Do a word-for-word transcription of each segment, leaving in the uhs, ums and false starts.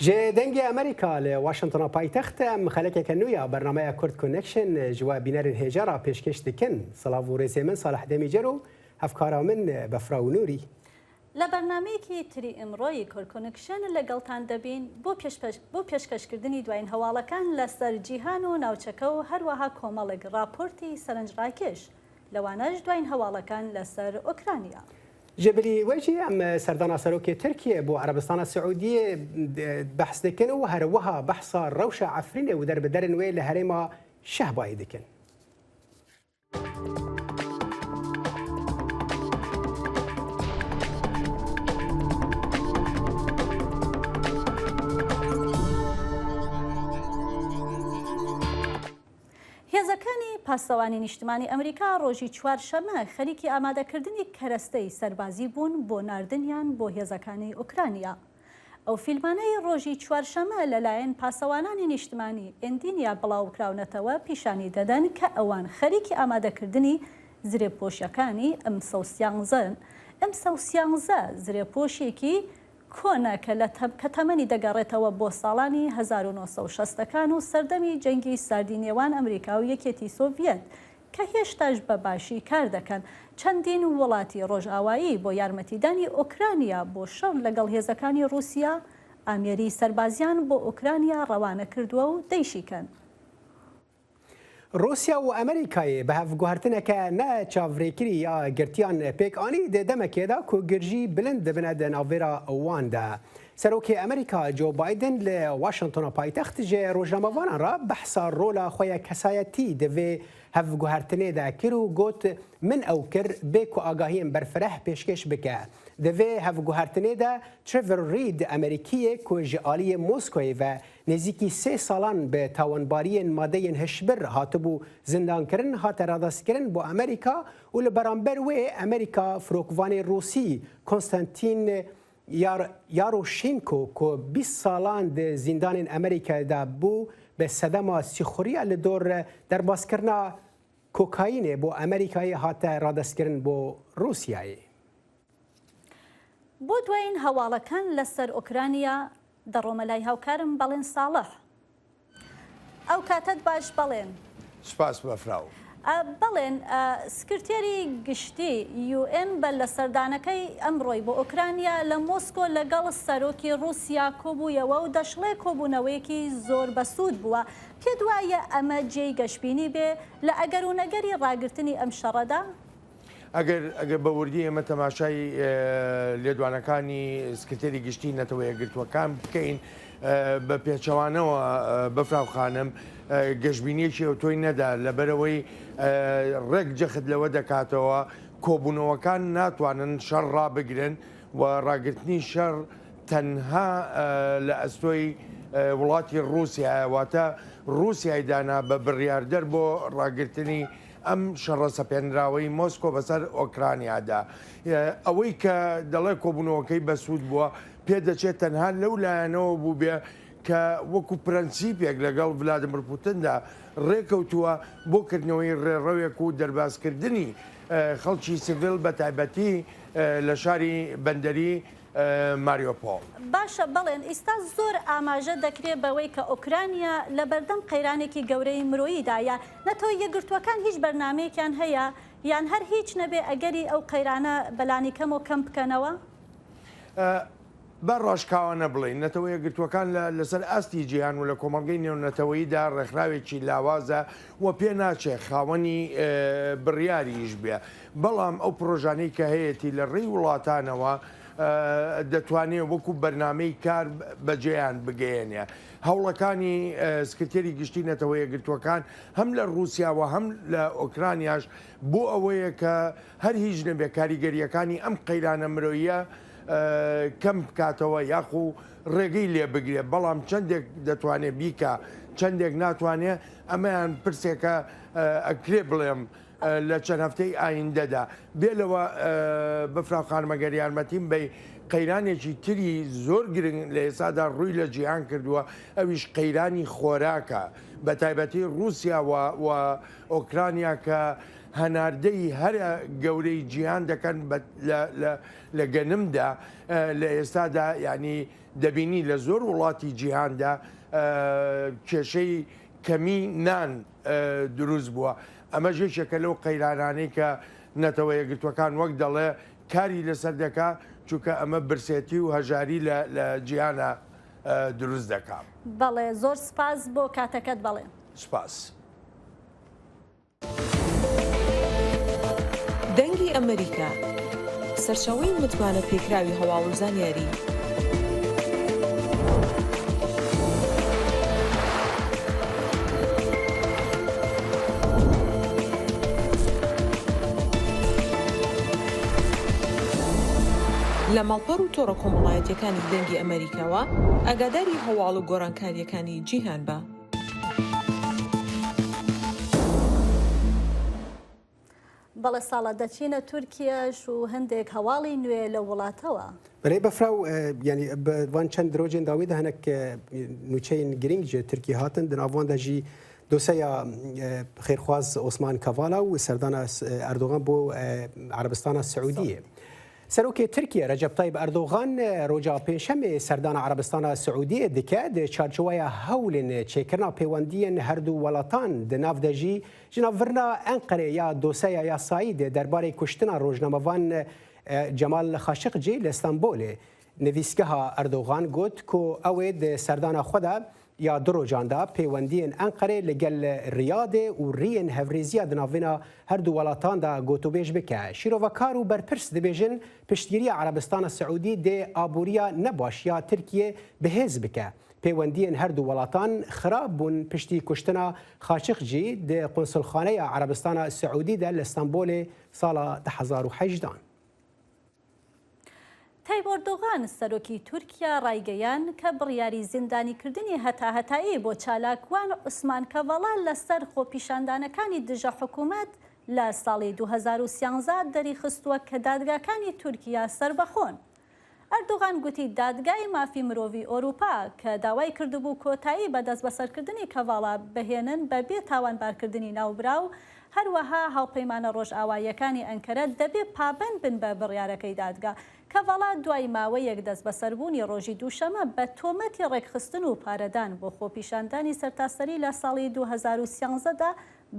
Ji Dengê Amerîka li Washingtona paytext em xelekeke nû ya bernameya Kurd Connection ji we bînerên hêja re pêşkêş dikin. Silav û rêzê min Salih Demîcer û hevkara min Befra û Nûrî. لە بەرنامەیەکی تری ئمڕۆی کۆرکۆنکشن لەگەڵتان دەبین بۆ پێشپەش-، بۆ پێشکەشکردنی دوایین هەواڵەکان لەسەر جیهان و ناوچەکە و هەروەها کۆمەڵێک راپۆرتی سەرنجڕاکێش، لەوانەش دوایین هەواڵەکان لەسەر ئۆکرانیا. Ji bilî we jî em serdana serokê Tirkiyê bo Erebistana Siûdiyê behs dikin û her wiha behsa rewşa Efrînê û derbiderên wê li herêma Şehbayê dikin. هێزەکانی پاسەوانی نیشتمانی ئەمریکا ڕۆژی چوارشەممە خەریکی ئامادەکردنی کەرەستەی سەربازی بوون بۆ ناردنیان بۆ هێزەکانی ئۆکرانیا. ئەو فیلمانەی ڕۆژی چوارشەممە لەلایەن پاسەوانانی نیشتمانی ئێندینیا بڵاوکراونەتەوە پیشانی دەدەن کە ئەوان خەریکی ئامادەکردنی زرێپۆشیەکانی ئەم سەو سیانزەن. ئەم سەو سیانزە زرێپۆشێکی کۆنە کە لە تەم-، کە تەمەنی دەگەڕێتەوە بۆ ساڵانی هەزار و نۆ سەد و شەستەکان و سەردەمی جەنگی ساردی نێوان ئەمریکا و یەکێتی سۆڤیەت، کە هێشتاش بە باشی کار دەکەن. چەندین وڵاتی ڕۆژئاوایی بۆ یارمەتیدانی ئۆکرانیا بۆ شەڕ لەگەڵ هێزەکانی ڕووسیا، ئامێری سەربازیان بۆ ئۆکرانیا ڕەوانە کردووە و دەیشیکەن. رووسیا و ئەمریکایê bi hev guhertineke ne çavrêkirî ya girtiyan pêk anî di demekê de ku girjî bilind dibine di navbêra wan de. Serokê Amerîka Joe Biden li Washingtona paytext ji rojnamevanan re behsa rola xwe ya kesayetî di vê hevguhertinê de kir û got, Min ew kir bê ku agahiyên berfireh pêşkêş bike. Di vê hevguhertinê de Trevor Reed Amerîkî yê ku ji aliyê Moskoyê ve nêzîkî sê salan bi tawanbariyên madeyên hişbir hatibû zindankirin, hate radestkirin bo Amerîka û li beramber wê Amerîka firokvanê Rûsî Konstantin Yar-, Yaroshenko ku bîst salan di zîndanên Amerîkayê de bû, bi sedema sîxuriya li dor derbaskirina kokaînê bo Amerîkayê hate radestkirin bo Rûsyayê. بۆ دوایین هەواڵەکان لەسەر ئۆکرانیا دەڕۆمە لای هاوکارم بەڵێن ساڵح. ئەو کاتەت باش بەڵێن. سپاس بەفراو. ئە، بەڵێن، ئە، سکرتێری گشتی یو ئێن بە لە سەردانەکەی ئەمڕۆی بۆ ئۆکرانیا لە مۆسکۆ لەگەڵ سەرۆکی ڕووسیا کۆبوویەوە و دەشڵێ کۆبوونەوەیەکی زۆر بەسوود بووە. پێت وایە ئەمە جێی گەشبینی بێ لە ئەگەر و نەگەری ڕاگرتنی ئەم شەڕەدا؟ ئەگەر، ئەگەر بە وردی ئێمە تەماشای، ئێ، لێدوانەکانی سکرتێری گشتی نەتەوە یەکگرتووەکان بکەین، ئێ، بە پێچەوانەوە، ئێ، بەفراو خانم، ئێ، گەشبینیەکی ئەوتۆی نەدا، لەبەرەوەی، ئێ، ڕێک جەخت لەوە دەکاتەوە کۆبوونەوەکان ناتوانن شەڕ ڕابگرن و ڕاگرتنی شەڕ تەنها، ئێ، لە ئەستۆی، ئێ، وڵاتی ڕووسیایە، واتە ڕووسیای دانا بە بڕیاردەر بۆ ڕاگرتنی ئەم شەڕە سەپێنراوەی مۆسکۆ بەسەر ئۆکرانیادا. ئێ، ئەوەی کە دەڵێ کۆبوونەوەکەی بەسوود بووە، پێدەچێت تەنها لەو لایەنەوە بووبێ کە وەکو پرەنسیپێک لەگەڵ ڤلادیمیر پوتندا ڕێکەوتووە بۆ کردنەوەی ڕێڕەوێک و دەربازکردنی، ئێ، خەڵکی سڤیل، بە تایبەتی، ئێ، لە شاری بەندەری، ئێ، ماریۆپۆڵ. باشە، بەڵێن ئیستا زۆر ئاماژە دەکرێ بەوەی کە ئۆکرانیا لە بەردەم قەیرانێکی گەورەی مرۆییدایە. نەتەوە یەکگرتووەکان هیچ بەرنامەیەکیان هەیە یان هەر هیچ نەبێ ئەگەری ئەو قەیرانە بەلانی کەمەوە کەم بکەنەوە؟ ئێ، بە ڕاشکاوانە بڵێین، نەتەوە یەکگرتووەکان لە، لەسەر ئاستی جیهان و لە کۆمەڵگەی نێونەتەوەییدا ڕێکخراوێکی لاوازە و پێ ناچێ خاوەنی، ئێ، بڕیاریش بێ. بەڵام ئەو پرۆژانەی کە هەیەتی لە ڕێی وڵاتانەوە، ئێ، دەتوانێت وەکو بەرنامەی کار بەجێیان بگەیەنێ. هەوڵەکانی، ئێ، سکرتێری گشتی نەتەوە یەکگرتووەکان هەم لە ڕووسیا و هەم لە ئۆکرانیاش بۆ ئەوەیە کە هەر هیچ نەبێ کاریگەریەکانی ئەم قەیرانە مرۆیە، ئێ، کەم بکاتەوە یاخو ڕێگەی لێ بگرێ. بەڵام چەندێک دەتوانێ بیکا، چەندێک ناتوانێ، ئەمەیان پرسێکە، ئێ، ئەکرێ بڵێم، ئێ، لە چەند هەفتەی ئایندەدا. بێ لەوە، ئێ، بەفراو خانمەگەر یارمەتیم بەی قەیرانێکی تری زۆر گرنگ لە ئێستادا ڕووی لە جیهان کردووە، ئەویش قەیرانی خۆراکە، بە تایبەتی ڕووسیا و، و ئۆکرانیا کە هەناردەی هەرە گەورەی جیهان دەکەن بە، لە، لە، لە گەنمدا، ئە، لە ئێستادا، یعنی، دەبینی لە زۆر وڵاتی جیهاندا، ئە، کێشەی کەمی نان، ئە، دروست بووە. ئەمە یەکێکە لەو قەیرانانەی کە نەتەوە یەکگرتووەکان وەک دەڵێ کاری لەسەر دەکا، چونکە ئەمە برسێتی و هەژاری لە، لە جیهانە، ئە، دروست دەکا. بەڵێ، زۆر سپاس بۆ کاتەکەت، بەڵێ. سپاس. دەنگی ئەمریکا، سەرچاوەی متمانە پێکراوی هەواڵ و زانیاری. لە ماڵپەڕ و تۆڕە کۆمەڵایەتیەکانی دەنگی ئەمریکاوە ئاگاداری هەواڵ و گۆڕانکاریەکانی جیهان بە. بەڵێ ساڵە، دەچینە تورکیەش و هەندێک هەواڵی نوێ لە وڵاتەوە. بەرەی بەفراو، ئە، یعنی، بە وان چەند درۆجێن داوی دە هەنێک، ئە، نوچەین گرنگ جێ تورکی هاتن، دناوان دە ژی دۆسەیا، ئە، خێرخواز عوسمان کەڤالا و سەردانا س-، ئەردۆغان بۆ، ئە، عەرەبستانا سعودیە. سەرۆکی تورکیە رەجەب تایب ئەردۆغان، ئە، ڕۆژا پێنجشەمێ سەردانا عەرەبستانا سعودیە دکە، دە چارچوەیە هەولێن چێکردنا پەیوەندیەن هەردوو وڵاتان دناو دەژی، جناو ڤرنا ئەنقەرێ یا دۆسەیا یاسایی دە دەربارەی کوشتنا ڕۆژنامەڤان، ئە، جەمال خاشقجی لە ئەستەنبۆلێ. نویسگەها ئەردۆغان گوت کو ئەوێ دە سەردانا خۆدا یا دو ڕۆژاندا پەیوەندیەن ئەنقەرێ لەگەل ریادێ و ریەن هەڤرێزیە دناڤێنا هەردوو وڵاتاندا گۆتوبێژ بکە. شیرۆڤەکار و بەرپرس دبێژن پشتگیریە عەرەبستانە سعودی دێ ئابووریە نەباش یا ترکیە بەهێز بکە. پەیوەندیەن هەردوو وڵاتان خراپ بوون پشتی کوشتنا خاشقجی دێ قونسلخانەیە عەرەبستانە سعودی دە لە ئەستەنبۆلێ ساڵە دە هەزار و هەژدان. تەیب ئەردۆغان، سەرۆکی تورکیا ڕایگەیان کە بڕیاری زیندانیکردنی هەتاهەتایی بۆ چالاکوان عوسمان کەڤاڵا لەسەر خۆپیشاندانەکانی دژە حکوومەت لە ساڵی دوو هەزار و سیانزە دەریخستووە کە دادگاکانی تورکیا سەربەخۆن. ئەردۆغان گوتی دادگای مافی مرۆڤی ئۆروپا کە داوای کردبوو کۆتایی بە دەستبەسەرکردنی کەڤاڵا بهێنن بەبێ تاوانبارکردنی ناوبراو، هەروەها هاوپەیمانە ڕۆژئاواییەکانی ئەنکەرە دەبێ پابەند بن بە بڕیارەکەی دادگا. کەڤاڵا دوای ماوەیەک دەستبەسەربوونی ڕۆژی دووشەمە بە تۆمەتی ڕێکخستن و پارەدان بۆ خۆپیشاندانی سەرتاسەری لە ساڵی دوو هەزار و سیانزە دا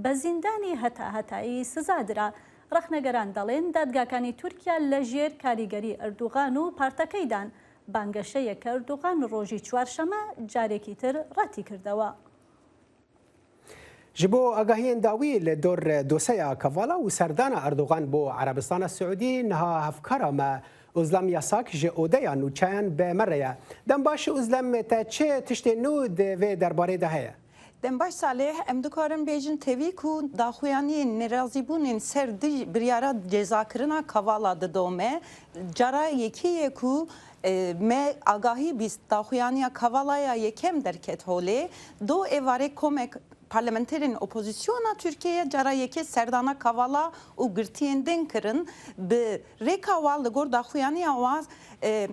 بە زیندانی هەتاهەتایی سزا درا. ڕەخنەگەران دەڵێن دادگاکانی تورکیا لە ژێر کاریگەری ئەردوغان و پارتەکەیدان. بانگەشەیەک کە ئەردوغان ڕۆژی چوارشەمە جارێکی تر ڕەتی کردەوە. Ji bo agahiyên dawî li dor doseya Kavala û serdana Erdogan bo Erebistana Siûdî, niha hevkara me Ozlem Yasak ji odeya nûçeyan bi me re ye. Dem baş Ozlem, te çi tiştê nû di vê derbarê de heye? Dem baş Salih, em dikarin bêjin tevî ku daxuyaniyên nerazîbûnên ser di biryara cezakirina Kavala didome, cara yekê ye ku, e, me agahî bîst daxuyaniya Kavalaya yekem derket holê. Do êvarê komek parlamenterên opozisyona Tirkiyeyê cara yekê serdana Kavala û girtiyên din kirin. Bi rêka wa li gor daxuyaniya wa, e,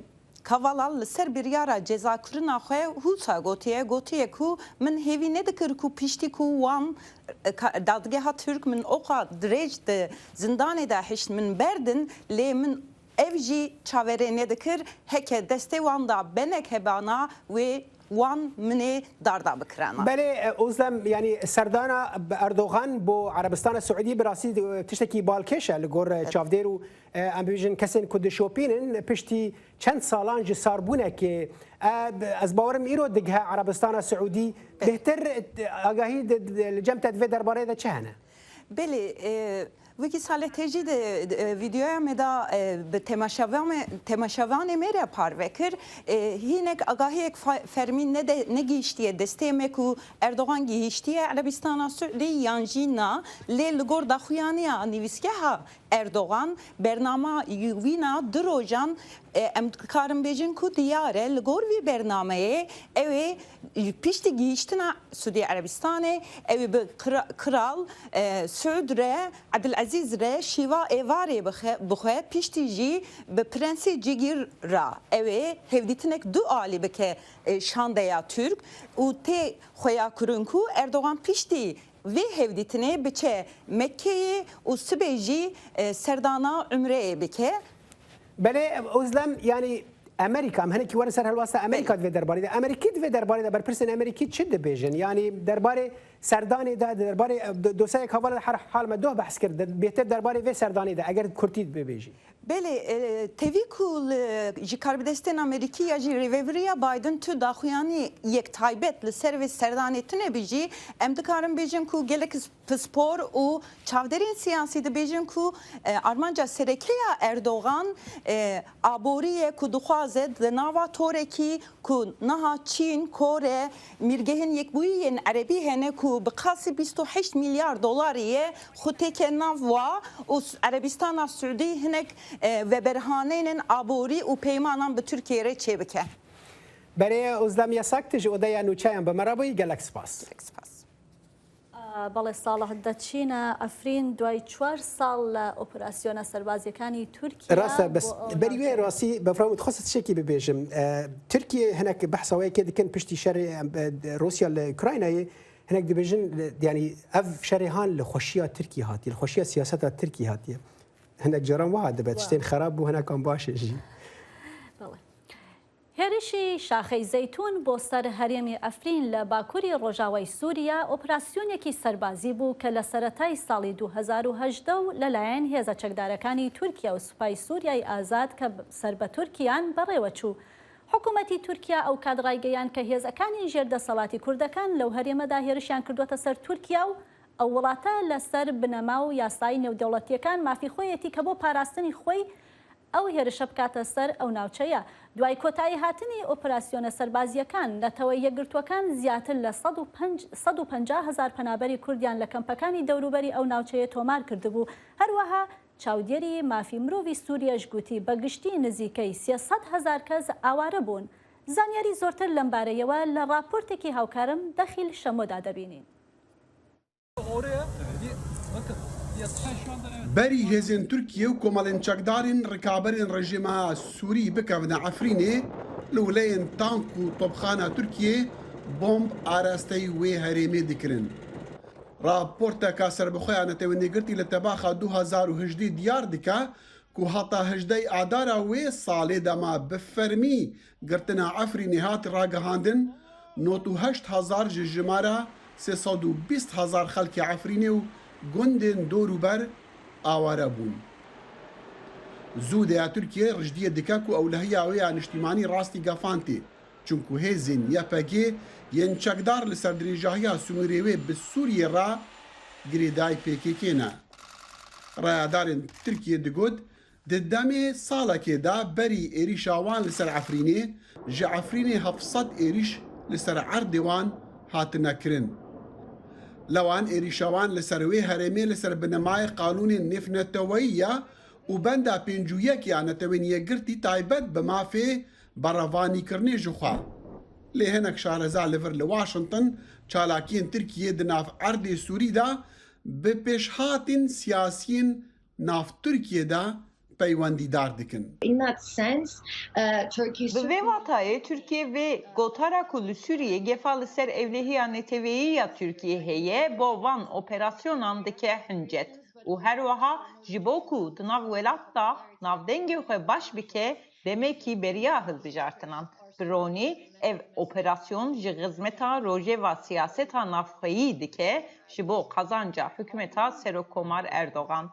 Kavala li ser biryara cezakirina xwe hûsa gotiye, gotiye ku min hêvî nedikir ku piştî ku wan, e, ka-, dadgeha Tirk min oqa dirêj di zindanê de hişt min berdin, lê min ev jî çaverê nedikir, heke destê wan da benek hebana wê wan minê darda bikirana. Belê, e, Ozlem, yanî serdana Erdogan bo Erebistana Siûdî bi rastî, e, tiştekî balkêş e li gor, e, çavdêr û, e, em bibêjin kesên ku dişopînin piştî çend salan ji sarbûnekê, e, ez bawerim îro digihe Erebistana Siûdî. Bêhtir, e, agahî di, di, li cem te di vê derbarê de çi hene? Belê, e, wekî Salih te jî di, di, e, vîdeoya me de, e, bi temaşevan-, temaşevanê me re parve kir. E, hinek agahiyek fa-, fermî nede-, negihiştiye destê me ku Erdogan gihiştiye Erebistana Siûdî yan jî na, lê li gor daxuyaniya nivîsgeha Erdogan, bernama wîna du rojan, e, em dikarin bêjin ku diyar e, li gor vî bernameyê ew ê piştî gihiştina Sûdî Erebistanê, ew ê bi kira-, kiral, e, Siûd re, Ebdulezîz re şîva êvarê bixe-, bixwe, piştî jî bi prensê cigîr ra ew ê hevdîtinek du alî bike, e, şandeya Tirk û tê xuyakirin ku Erdogan piştî Vê hevdîtinê biçe Mekkeyê û sibê jî, e, serdana Umreyê bike. Belê, Ozlem, yanî Amerîka, em hinekî werin ser helwesta Amerîka di vê derbarê de. Amerîkî di vê derbarê de, berpirsên Amerîkî çi dibêjin? Yanî derbarê serdanê de, derbarê, e, do-, dosyayek heval her hal me doh behs kir. De-, bêhtir derbarê vê serdanê de, eger kurtî bibêjî. Belê, e, tevî ku li, ji karbidestên Amerîkî ya jî rêvebiriya Biden tu daxuyanî yek taybet li ser vê serdanê tune bî jî, em dikarin bêjin ku gelek pispor û çavderên siyasî dibêjin ku, e, armanca sereke ya Erdogan, e, aborî ye ku dixwaze di nava torekî ku niha Çîn, Kore, Mîrgehên Yekbûyî yên Erebî hene ku bi qasî bîst û heşt milyar dolarî ye, xwe têke nav wa û S-, Erebistana Siûdî hinek, e, veberhaneyên aborî û peymanan bi Tirkiyê re çêbike. Berê Ozlem Yasak, tu ji odeya nûçeyan bi me re bûyî, gelek spas. Gelek spas. بەڵێ ساڵح، دەچینە ئەفرین دوای چوار ساڵ لە ئۆپراسیۆنە سەربازیەکانی تورکیا. ڕاستە، بەس بەری وێ ڕاستی بەفرام دخواست شتێکی ببێژم. تورکیە هەنێک بەحسەوەیەکێ دکن پشتی شەر رووسیا لە ئوکراینایە، هەنێک دبێژن، یعنی، ئەڤ شەرێ هان لە خۆشیە تورکی هاتیە، لە خۆشیە سیاسەتە تورکی هاتیە. هەندێک جاران وها دەبێت، شتێن خراپ بوو، هەنێکان باشێ ژی. هێرشی شاخەی زەیتون بۆ سەر هەرێمی ئەفرین لە باکووری ڕۆژاوای سووریا ئۆپراسیۆنێکی سەربازی بوو کە لە سەرەتای ساڵی دوو هەزار و هەژدە و لەلایەن هێزە چەکدارەکانی تورکیا و سوپای سووریای ئازاد کە سەر بە تورکیان بەڕێوە چوو. حکوومەتی تورکیا ئەو کات ڕایگەیان کە هێزەکانی ژێر دەسەڵاتی کوردەکان لەو هەرێمەدا هێرشیان کردووەتە سەر تورکیا و ئەو وڵاتە لەسەر بنەما و یاسای نێودەوڵەتیەکان مافی خۆیەتی کە بۆ پاراستنی خۆی ئەو هێرشە بکاتە سەر ئەو ناوچەیە. دوای کۆتایی هاتنی ئۆپراسیۆنە سەربازیەکان، نەتەوە یەکگرتووەکان زیاتر لە سەد و پەنج، سەد و پەنجا هەزار پەنابەری کوردیان لە کەمپەکانی دەوروبەری ئەو ناوچەیە تۆمار کردبوو. هەروەها چاودێری مافی مرۆڤی سووریەش گوتی بە گشتی نزیکەی سێ سەد هەزار کەس ئاوارە بوون. زانیاری زۆرتر لەم بارەیەوە لە ڕاپۆرتێکی هاوکارم دەخیل شەمۆدا دەبینین. Berî hêzên Tirkiyê û komelên çekdarên rikaberên rejîma Sûrî bikevine Efrînê, li wileyên tank û topxana Tirkiyê bomb arasteyî wê herêmê dikirin. Raporteka serbixwe ya Netewên Yekgirtî li tebaxa du hezar û hejdeh diyar dike, ku heta hejdeh adara wê salê dema bi fermî girtina Efrînê hat ragihandin, nod û heşt hezar ji jimara sê sed û bîst hezar xelkê Efrînê û gundên dorûber aware bûn. Zûde ya Tirkiye rijdiyê dike ku ewlehiya wê ya niştîmanî rastî gefantê. Çunku hêzên Y P G yên çekdar li ser dirêjahiya sînorê wê bi Sûriyê re girêdayî P K K ne. Rayedarên Tirkiyê digot, di demê salekê de berî êrîşa wan li ser Efrînê, ji Efrînê heft sed êrîş li ser erdê wan hatine kirin. Lewan êrîşa wan li ser wê herêmê li ser binemayê qanûnên nêvneteweyî ye û benda pêncî û yek ya Netewên Yekgirtî taybet bi mafê berevanîkirinê ji xwe. Lê hinek şareza li vir li Washington çalakiyên Tirkiyê di nav erdê Sûrî de bi pêşhatên siyasiyên nav Tirkiyê de peywendîdar dikin. In that sense, uh, Turkey Bi vê watayê Tirkiye vê gotara ku li Sûriyê gefa li ser ewlehiya neteweyî ya Tirkiyê heye, bo van operasyonan dike hincet. Û her wiha ji bo ku di nav welat de navdengê xwe baş bike, demekî beriya hilbijartinan. Bi ronî ev operasyon ji xizmeta rojeva siyaseta navxweyî dike, ji bo qazanca hikûmeta Serokkomar Erdogan.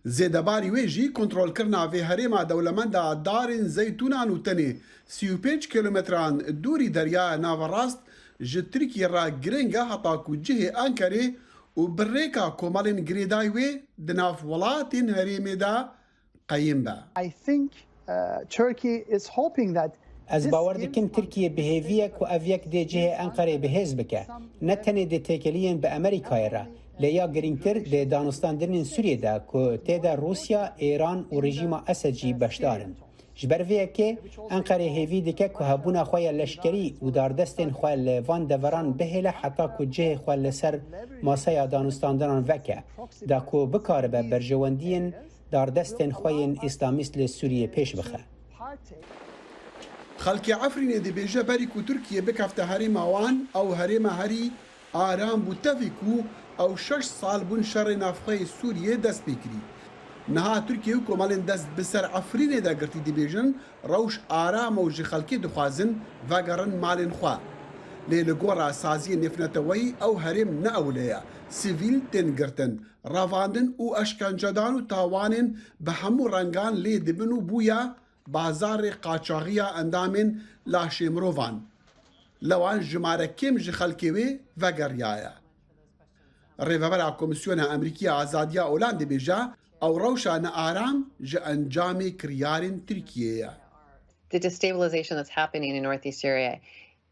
Zêdebarî wê jî kontrolkirina vê herêma dewlemenda darên zeytûnan û tenê sî û pênc kîlometran dûrî Deryaya Naverast ji Tirkiyê re giring e heta ku cihê Enqerê û bi rêka komelên girêdayî wê di nav welatên herêmê de qeyim be. I think, uh, Turkey is hoping that Ez bawer dikim Tirkiye bi hêvî ye ku ev yek dê cihê Enqerê bi hêz bike. Ne tenê dê têkeliyên bi Amerîkayê re, lê ya girîngtir dê danûstandinên Sûriyê de ku tê de Rûsya, Êran û rejîma Esed jî beşdar in. Ji ber vê yekê Enqerê hêvî dike ku hebûna xwe ya leşkerî û dardestên xwe li van deveran bihêle heta ku cihê xwe li ser maseya danûstandinan veke, da ku bikaribe berjewendiyên dardestên xwe yên îslamîst li Sûriyê pêş bixe. Xelkê Efrînê dibêje berî ku Tirkiye bikefte herêma wan, ew herêma herî Aram bû tevî ku ew şeş sal bûn şerê navxweyê Sûriyê dest pê kirî. Niha Tirkiye û komelên dest bi ser Efrînê de girtî dibêjin, rewş aram e û ji xelkê dixwazin vegerin malên xwe. Lê li gora saziyên nêvneteweyî ew herêm ne ewle ye. Sivîl tên girtin, revandin û eşkencedan û tawanên bi hemû rengan lê dibin û bûye bazarê qaçaxiya endamên laşê mirovan. Lewan jimare kêm ji xelkê wê vegeriyaye. Rêvebera Komîsyona Amerîkî ya Azadiya Olandê bêje, ew rewşa nearam ji encamê kiryarên Tirkiyê ye. The destabilization that's happening in northeast Syria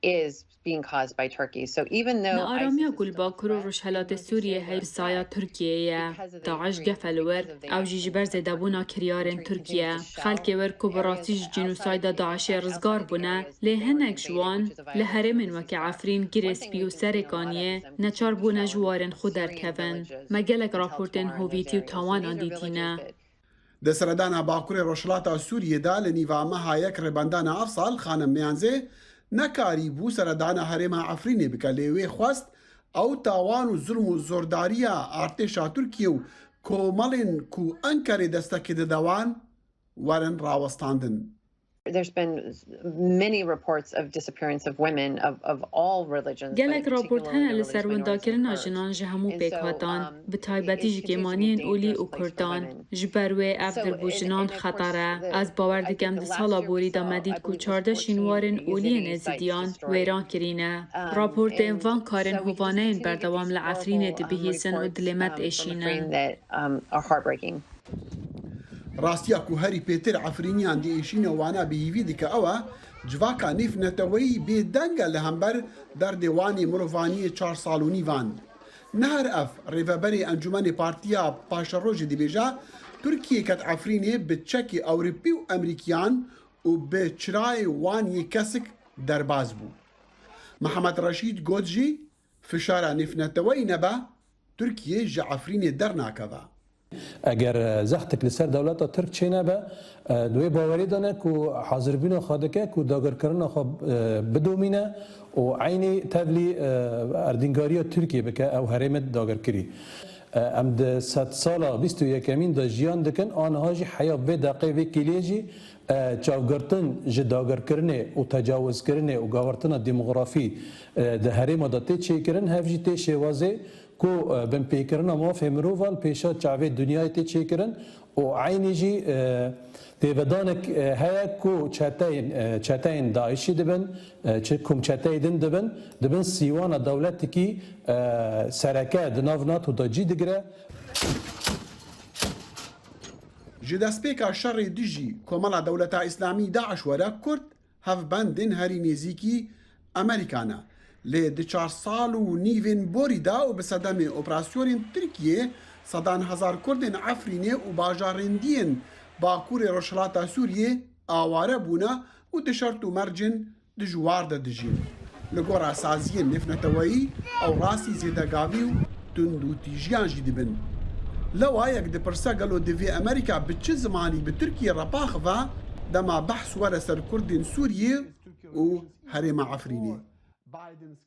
is being caused by Turkey. So even though Nearamiya ISIS ku li is still a Bakur û threat, Rojhilatê Sûriyê heye bi saya Tirkiyeyê ye. DAIŞ gefe li wir, ew jî ji ber zêdebûna kiryarên Tirkiye. Xelkê wir ku bi rastî ji cînosayda DAIŞê rizgar bûne, lê hinek ji wan li herêmên weke Efrîn, Girê Spî û Serêkaniyê neçar bûne ji warên xwe derkevin. Me gelek raportên hovîtî û tawanan dîtîne. Di seredana Bakurê Rojhilata Sûriyê de li nîva meha yek Rêbendana Efsal, xanim Meyanzê nekarîbû seredana herêma Efrînê bike, lê wê xwest ew tawan û zulm û zordariya artêşa Tirkiye û komelên ku Enkerê destekê dide wan werin rawestandin. There's been many reports of disappearance of women of, of all religions, but Gelek raport particularly hene li women, ser windakirina jinan ji hemû pêkhatan, um, bi taybetî ji kêmaniyên olî û Kurdan. Ji ber wê ev dir bo jinan xeter e. Ez bawer dikim di sala borî de me dît ku çardeh şînwarên oliyên êzidiyan wêran kirîne. Raportên van karên hovane yên berdewam li Efrînê dibihîzin û dilê me diêşînin. Rastiya ku herî pêtir Efrîniyan diêşîne wana bi hîvî dike ew e, civaka nêvneteweyî bêdeng e li hember derdê wanê mirovaniyê çar sal û nîvan. Neher Ev, rêveberê Encûmenê Partiya Paşerojê dibêje, Tirkiye ket Efrînê bi çekê Ewropî û Emerîkiyan û bi çirayê wan yê kesik derbas bû. Mihemed Reşîd got jî, fişara nêvneteweyî nebe, Tirkiye ji Efrînê dernakeve. Eger, e, zextek li ser dewleta Tirk çênebe, e, di wê bawerî de ne ku hazirbûna xwe dike ku dagirkirina xwe, e, bidomîne û eynî tevlî, e, erdîngariya Tirkiyê bike ew herêmê dagirkirî. E, em di sedsala bîst û yekemîn de jiyan dikin, aniha jî heya vê deqê vê kêliyê jî, e, çavgirtin ji dagirkirinê û tecawizkirinê û gavirtina demografî, e, di herêma de tê çêkirin, hev jî tê şêwazê ku, e, binpêkirina mafê mirovan pêşa çavê dinyayê tê çêkirin û eynî jî, e, têvedanek, e, heye ku çeteyên, e, çeteyên DAIŞî dibin, e, çi komçeteyê din dibin, dibin sîwana dewletekî, e, sereke di nav NATO de cî digire. Ji destpêka şerê dijî Komela Dewleta Îslamî, DAIŞ, were Kurd, hevbendên herî nêzîkî Amerîka ne. Lê di çar sal û nîvên borî de û bi sedemê operasyonên Tirkiyê, sedan hezar Kurdên Efrînê û bajarên diyên Bakurê Rojhilata Sûriyê aware bûne û di şert û mercên dijwar de dijîn. Li gora saziyên nêvneteweyî, ew rastî zêdegavî û tundûtîjiyan jî dibin. Lewa yek dipirse, gelo divê Amerîka bi çi zimanî bi Tirkiyê re biaxive, dema behs were ser Kurdên Sûriyê û herêma Efrînê?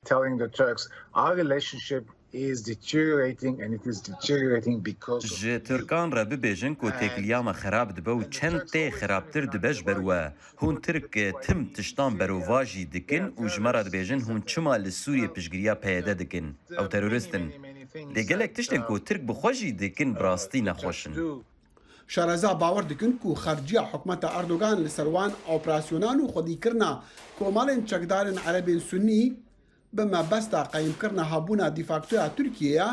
Telling the Turks, our relationship is deteriorating and it is deteriorating because of Ji Tirkan re bibêjin ku têkiliya me xerab dibe û çend tê xerabtir dibe ji ber we. Hûn Tirk tim tiştan berovajî dikin û ji me re dibêjin hûn çima li Sûriyê piştgiriya P Y D dikin. Ew terorist in. Lê gelek tiştên ku Tirk bi xwe jî dikin bi rastî nexweş in. Şareza bawer dikin ku xerciya hikûmeta Erdogan li ser wan operasyonan û xwedîkirina komelên çekdarên Erebên Sunnî bi mebesta qeyîmkirina hebûna defaktoya Tirkiyê ye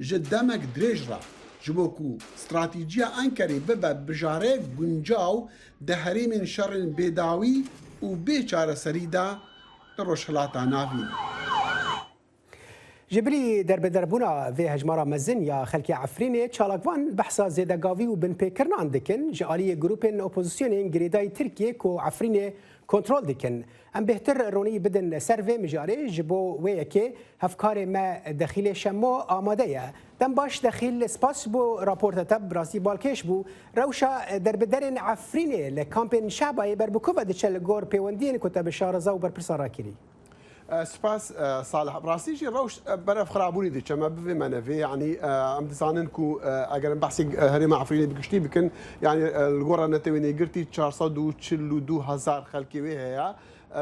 ji demek dirêj re, ji bo ku stratejîya Enkerê bibe bijareyek guncaw di herêmên şerên bêdawî û bê çareserî de di Rojhilata Navîn. Ji bilî derbederbûna vê hejmara mezin ya xelkê Efrînê, çalakvan behsa zêdegavî û binpêkirinan dikin ji aliyê grûpên opozisyonên girêdayî Tirkiyê ku Efrînê kontrol dikin. Em bêhtir ronî bidin ser vê mijarê, ji bo wê yekê hevkarê me Dexîlê Şemo amade ye. Dem baş Dexîl, spas ji bo raporta te, bi rastî balkêş bû. Rewşa derbiderên Efrînê li kampên Şehbayê ber bi ku ve diçe li gor pêwendiyên ku te bi şareza û berpirsan re kirî? Spas Salih. Bi rastî jî rewş berev xirabûnê diçe. Me bivê me nevê, yanî em dizanin ku eger em behsê herêma Efrînê bi giştî bikin, yanî li gora Netewên Yekgirtî çar sed û çil û du hezar xelkê wê heye.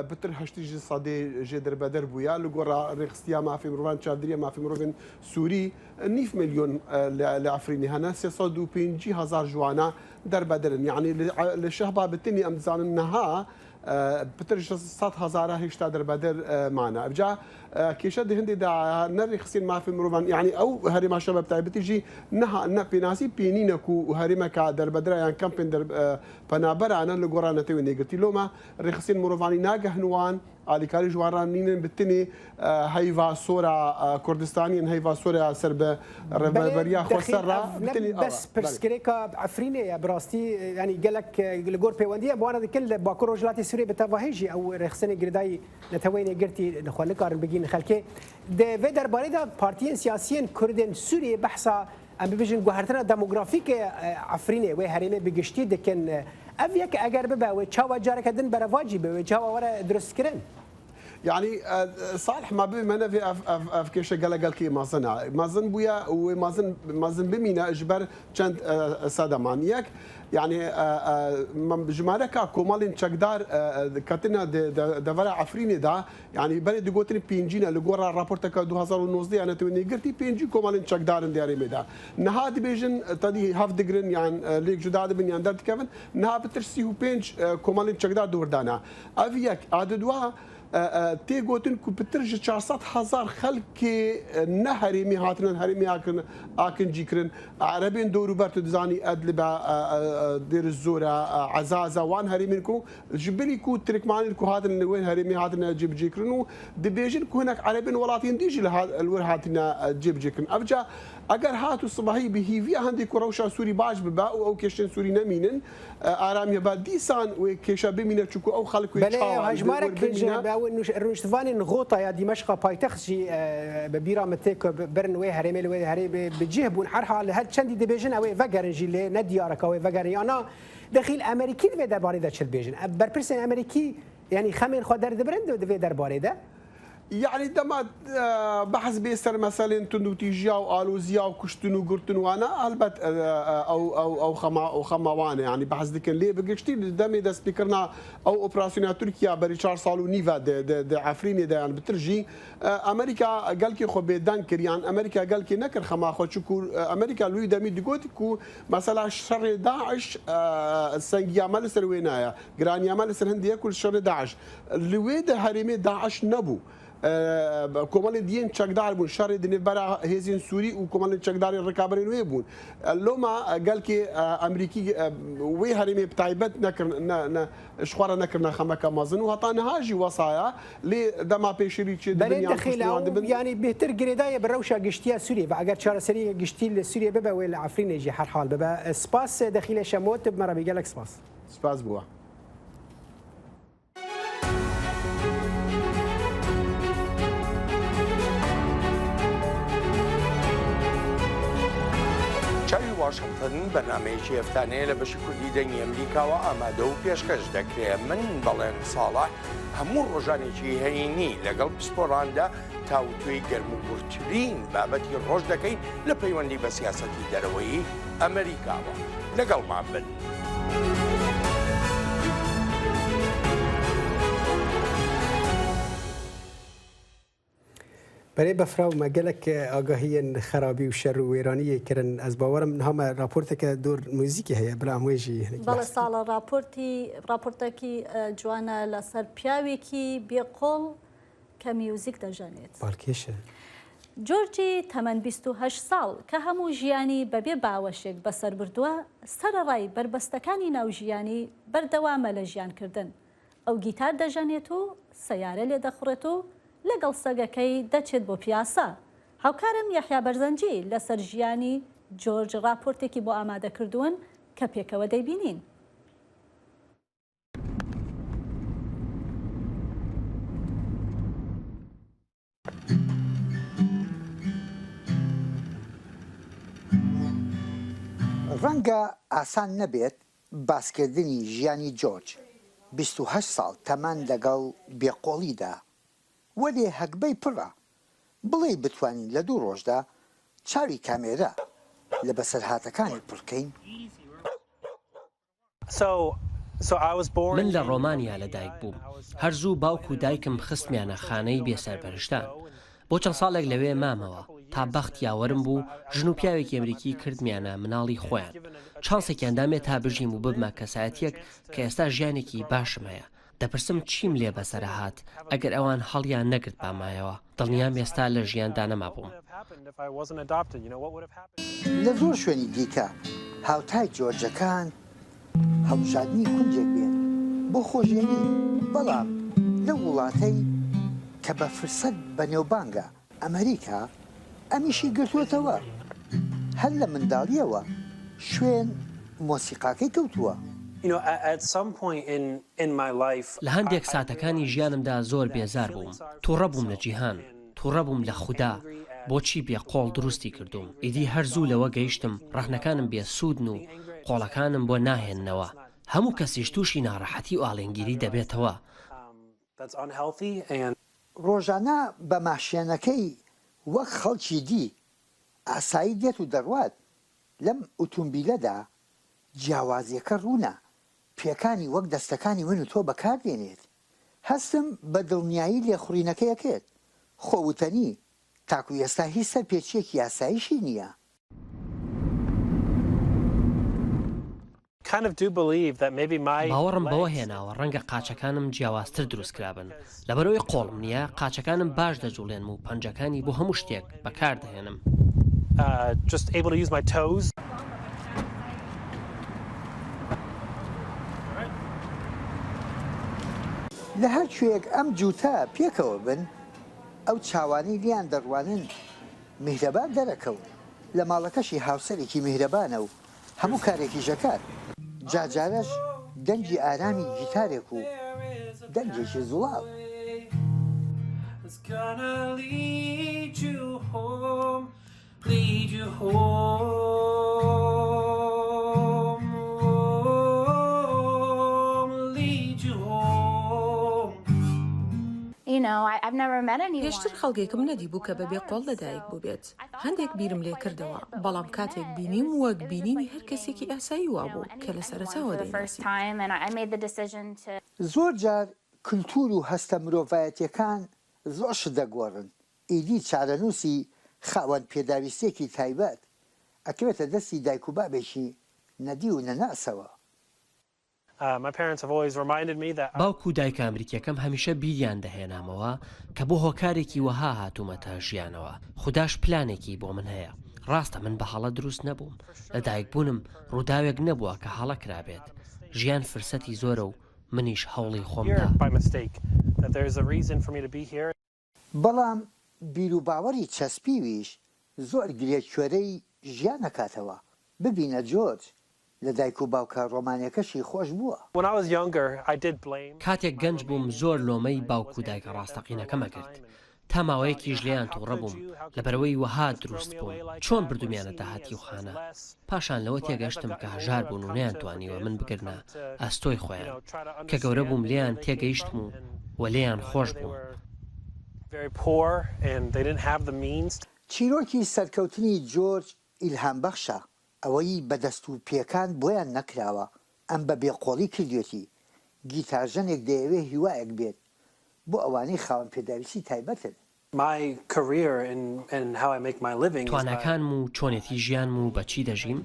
Pitir heştî ji sedê jê derbeder bûye. Li gora Rêxistiya Mafê Mirovan, Çavdiriya Mafê Mirovên Sûrî, nîv milyon li, li Efrînê hene, sê sed û pêncî hezar ji wana derbeder in. Yanî li, li Şehba bi tenê em dizanin niha, e, pitir ji sed hezara hêşta derbeder, e, mane. Evca, e, kêşe di hindê de ne rêxisên mafê mirovan, yanî ew herêma Şehba bi taybetî jî niha ne pênasî pênîne ku herêmeka derbedera yan kampên der-, e, penaberane li gora Netewên Yekgirtî. Loma rêxisên mirovanî nagehn wan, alîkarî ji wan re nînin, bi tenê, e, heyva sora, e, Kurdistanî yên heyva sora ser bi rêveberiya xweser re, bi tenê bes pirsgirêka Efrînê ye, bi rastî, e, yanî gelek, e, li gor pêwendiye bi wan re dikin, li Bakur Rojhilatê Sûriyê bi tevahî jî ew rêxistinê girêdayî Neteweyên Yekgirtî li xwe nikarin bigihînin xelkê. Di vê derbarê de partiyên siyasiyên Kurdên Sûriyê behsa em bibêjin, guhertina demografîk ê, e, Efrînê wê herêmê bi giştî dikin. Ev yek eger bibe, wê çawa careke din berevacî be, wê çawa were durustkirin? Yanî, e, Salih, me bibê me nevê ev, ev, ev kêşe gelek gelkî mezin e. Mezin bûye û wê mezin, mezin bimîne ji ber çend, e, sedeman. Yek, yanî, e, e, me, jimareka komalên çekdar, e, e, ketine di, de, devera Efrînê de, yanî berê digotin pêncî ne, li gora raporteka du hezar û nozdeh ya Netewên Yekgirtî pêncî komalên çekdar in di herêmê de. Niha dibêjin, e, tedî hev digirin, yan, e, lêk cuda dibin, yan derdikevin. Niha pitir sî û pênc, e, komalên çekdar di wir de ne. Ev yek. A di dua, e, e, tê gotin ku pitir ji çar sed hezar xelkê, e, ne herêmî hatine, herêmê hakirin, akincî kirin. Erebên dorûber, tu dizanî, Edlib e, e, e, e, Dêr Zor e, e, Ezaz e, wan herêmên ku Ji bilî ku Tirkmanên ku hatin li wê herêmê hatine cîbicîkirin û dibêjin ku hinek Erebên welatên dî jî li ha-, li wir hatine, e, cîbicîkirin. Evca eger hat û sibahî bi hîviya hindê ku rewşa Sûrî baş bibe û ew kêşên Sûrî nemînin, e, aramiye be, dîsan wê kêşe bimîne, çunku ew xelk wê Belê, çawa li hejmarek wir bimîne. Ew nûş-, rûniştvanên Xota ya Dîmeşqa paytext jî, e, bi bîra min tê ku bi-, birin wê herêmê, li wê herêmê bi cih bûn. Her hal her çendî dibêjin ew ê vegerin jî, lê ne diyar e ka wê vegerin ya na. Dexîl Emerîkî di vê derbarê de çi dibêjin? Em berpirsên Emerîkî, yanî xemên xwe derdibrin di, di vê derbarê de? Yanî dema, e, behs bê ser meselên tundûtîjiya û aloziya û kuştin û girtin wana, helbet, e, e, ew, ew, ew xema, ew xema wan e, yanî behs dikin. Lê bi giştî di demê destpêkirina ew operasyona Tirkiye berî çar sal û nîve di, di, di Efrînê de yan bitir jî, e, Amerîka gelkê xwe bêdeng kir, yan Amerîka gelkê nekir xema xwe, çunku, e, Amerîka li wî demî digot ku mesela şerê DAIŞ, e, sengiya me li ser wê naye. Giraniya me li ser hindê ye ku li şerê DAIŞ. Li wê de herêmê DAIŞ nebû. E, komelên diyên çekdar bûn. Şerê di nêvbera hêzên Sûrî û komelên çekdarên rikaberên wê bûn. E, loma, e, gelkê, e, Emerîkî, e, wê herêmê bi taybet nekir-, ne, ne, ji xwe re nekirine xemeke mezin û heta niha jî wesa ye. Lê dema pêşerî çêdibin Belê yan dixîle kuştin wan ew, dibin. Yanî bêhtir girêdayê bi rewşa giştiya Sûriyê ve. Eger çareseriyeke giştî li Sûriyê bibe, wê li Efrînê jî her hal bibe. E, spas, e, Dexîlê Şemo, tu bi me re bî, gelek spas. Spas bo we. چاوی واشنگتن، بەرنامەیەکی هەفتانەیە لە بەشی کوردی دەنگی ئەمریکاوە ئامادە و پێشکەش دەکرێت. من بەڵێن ساڵح هەموو ڕۆژانێکی هەینی لەگەڵ پسپۆراندا تاوتوێی گەرموگوڕترین بابەتی ڕۆژ دەکەین لە پەیوەندی بە سیاسەتی دەرەوەی ئەمریکاوە. لەگەڵمان بن. Berê Befra û me gelek agahiyên xerabî û şer û wêraniyê kirin. Ez bawerim niha me raporteke dor muzîkê heye, bila em wê jî hinek بەڵێ behs bikin. ساڵە، راپۆرتی، راپۆرتێکی، ئە، جوانە لەسەر پیاوێکی بێقۆڵ کە میوزیک دەژەنێت. باڵکێشە. جۆرجی تەمەن بیست و هەشت ساڵ، کە هەموو ژیانی بەبێ باوەشێک بەسەر بردووە، سەرەڕای بەربەستەکانی ناوژیانی بەردەوامە لە ژیانکردن. ئەو گیتار دەژەنێت و سەیارە لێ دەخوڕێت و لەگەڵ سەگەکەی دەچێت بۆ پیاسە. هاوکارم یەحیا بەرزەنجی لەسەر ژیانی جۆرج راپۆرتێکی بۆ ئامادە کردوون کە پێکەوە دەیبینین. ڕەنگە ئاسان نەبێت باسکردنی ژیانی جۆرج، بیست و هەشت ساڵ تەمەن لەگەڵ بێقۆڵیدا. وەلێ هەگبەی پڕە. بڵێی بتوانین لە دوو ڕۆژدا چاوی کامێرا لە بەسەرهاتەکانی پڕکەین؟ من لە ڕۆمانیا لە دایک بووم. هەر زوو باوک و دایکم خستمیانە خانەی بێسەرپەرشتان. بۆ چەند ساڵێک لەوێ مامەوە تا بەخت یاوەرم بوو، ژن و پیاوێکی ئەمریکی کردمیانە مناڵی خۆیان. چانسێکیان دامێ تا بژیم و ببمە کەسایەتیەک کە ئێستا ژیانێکی باشم هەیە. دەپرسم چیم لێ بەسەرە هات ئەگەر ئەوان هەڵیان نەگرت بامایەوە. دڵنیام ئێستا لە ژیاندا نەمابووم. لە زۆر شوێنی دیکە هاوتای جۆرجەکان هەڵبژاردنی کونجێک بێت بۆ خۆشێنی، بەڵام لەو وڵاتەی کە بە فرسەت بەنێوبانگە، ئەمریکا، ئەمیشی گرتووەتەوە، هەر لە منداڵییەوە شوێن مۆسیقاکەی کەوتووە. لە هەندێک ساتەکانی ژیانمدا زۆر بێزار بووم. تووڕە بووم لە جیهان. تووڕە بووم لە خودا. بۆچی بێ قۆڵ دروستی کردووم؟ ئیدی هەر زوو لەوە گەیشتم ڕەخنەکانم بێ سوودن و قۆڵەکانم بۆ ناهێننەوە. هەموو کەسیش تووشی ناڕەحەتی و ئاڵێنگیری دەبێتەوە. ڕۆژانە بە ماشێنەکەی وەک خەڵکی دی ئاسایی دێت و دەڕوات. لەم ئوتومبیلەدا جیاوازیەکە ڕوونە. پێکانی وەک دەستەکانی من و تۆ بەکاردێنێت. هەستم بە دڵنیایی لێخوڕینەکەی ئەکرێت. خۆ وتەنی، تاکو ئێستا هیچ سەرپێچییەکی یاساییشی نییە. باوەڕم بەوە هێناوە ڕەنگە قاچەکانم جیاوازتر دروست کرابن. لەبەرئەوەی قۆڵم نییە، قاچەکانم باش دەجوڵێنم و پەنجەکانم بۆ هەموو شتێک بەکاردەهێنم. لە هەر کوێیەک ئەم جووتە پێکەوە بن، ئەو چاوانەی لێیان دەڕوانن میهرەبان دەرەکەون. لە ماڵەکەشی هاوسەرێکی میهرەبانە و هەموو کارێکیش ئەکات. جارجارەش دەنگی ئارامی گیتارێک و دەنگێکی زوڵاڵ. پێشتر خەڵکێکم نەدیبوو کە بەبێ قۆڵ لەدایک بووبێت. هەندێک بیرم لێ کردەوە، بەڵام کاتێک بینیم وەک بینینی هەر کەسێکی ئاسایی وابوو کە لە سەرەتاوە دەیناسیم. زۆر جار کلتور و هەستە مرۆڤایەتیەکان زۆر شت دەگۆڕن. ئیدی چارەنووسی خاوەن پێداویستیەکی تایبەت ئەکەوێتە دەستی دایک و بابێکی نەدی و نەناسەوە. باوک و دایکە ئەمریکیەکەم هەمیشە بیریان دەهێنامەوە کە بۆ هۆکارێکی وەها هاتوومەتە ژیانەوە. خوداش پلانێکی بۆ من هەیە. ڕاستە من بە هەڵە دروست نەبووم. لە دایکبوونم ڕووداوێک نەبووە کە هەڵە کرابێت. ژیان فرسەتی زۆرە و منیش هەوڵی خۆم دا. بەڵام بیروباوەڕی چەسپیویش زۆر گرێکوێرەی ژیان ئەکاتەوە. ببینە جۆرج، لە دایک و باوکە ڕۆمانیەکەشی خۆش بووە. کاتێک گەنج بووم زۆر لۆمەی باوک و دایکە ڕاستەقینەکەم ئەگرت. تا ماوەیەکیش لێیان تووڕە بووم لەبەرئەوەی وەها دروست بووم. چۆن بردومیانەتە هاتیوخانە؟ پاشان لەوە تێگەشتم کە هەژار بوون و نەیانتوانیوە من بگرنە ئەستۆی خۆیان. کە گەورە بووم لێیان تێگەیشتم و وە لێیان خۆش بووم. چیرۆکی سەرکەوتنی جۆرج ئیلهامبەخشە، ئەوەی بە دەست و پێکان بۆیان نەکراوە، ئەم بە بێقۆڵی کردوێتی. گیتارژەنێک دەیەوێ هیوایەک بێت بۆ ئەوانەی خاوەن پێداویستی تایبەتن. تواناکانم و چۆنێتی ژیانم و بە چی دەژیم،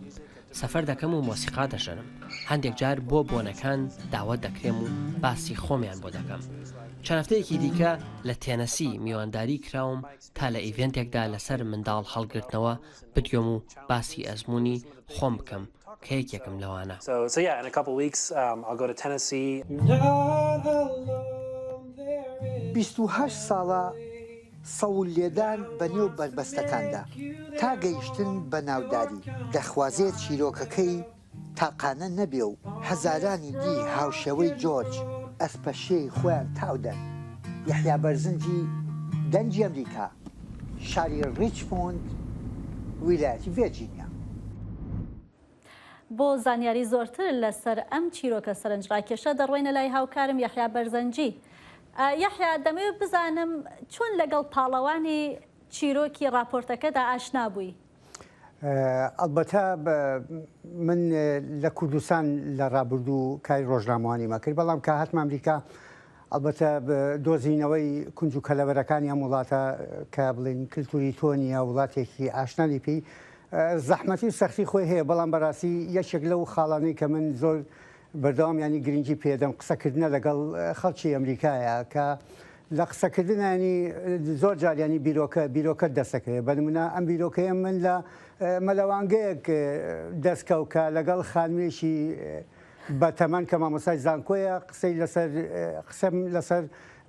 سەفەر دەکەم و مۆسیقا دەژەنم. هەندێک جار بۆ بۆنەکان داوەت دەکرێم و باسی خۆمیان بۆ دەکەم. چەند هەفتەیەکی دیکە لە تێنەسی میوانداری کراوم تا لە ئیڤێنتێکدا لەسەر منداڵ هەڵگرتنەوە بدوێم و باسی ئەزموونی خۆم بکەم کە یەکێکم لەوانە. بیست و هەشت ساڵە سەول لێدان بە نێو بەربەستەکاندا تا گەیشتن بە ناوداری. دەخوازێت چیرۆکەکەی تاقانە نەبێ و هەزارانی دی هاوشێوەی جۆرج ئەسپەشێی خۆیان تاودەن. یەحیا بەرزنجی، دەنگی ئەمریکا، شاری ڕیچمۆند، ویلایەتی ڤێرجینیا. بۆ زانیاری زۆرتر لەسەر ئەم چیرۆکە سەرنجڕاکێشە دەڕۆینە لای هاوکارم یەحیا بەرزەنجی. Yahya, demê bizanim çûn legal palavani çîrokî raporteke de aşna bûyî. ئەلبەتە من لە کوردستان لە ڕابردوو کاری ڕۆژنامەوانیمە کرد، بەڵام کە هاتمە ئەمریکا، ئەلبەتە دۆزینەوەی کونج و کەلەبەرەکانی ئەم وڵاتە، کە بڵین کللتوری تۆ نیە، وڵاتێکی ئاشنانی پێی، زەحمەتی و سەختی خۆی هەیە، بەڵام بەڕاستی یەکێک لەو خاڵانەی کە من زۆر بەردەوام ینی گرنگی پێدەم قسەکردنە لەگەڵ خەڵکی ئەمریکایە، کە لە قسەکردنانی زۆر جاریانی بیرۆکە بیرۆکە دەسەکەوێت. بە نمونە ئەم بیرۆکەیە من لە مەلەوانگەیەک دەستکەوت کە لەگەڵ خانمێکی بە تەمەن کە مامۆستای زانکۆیە قسەی لەسەر قسەم لەسەر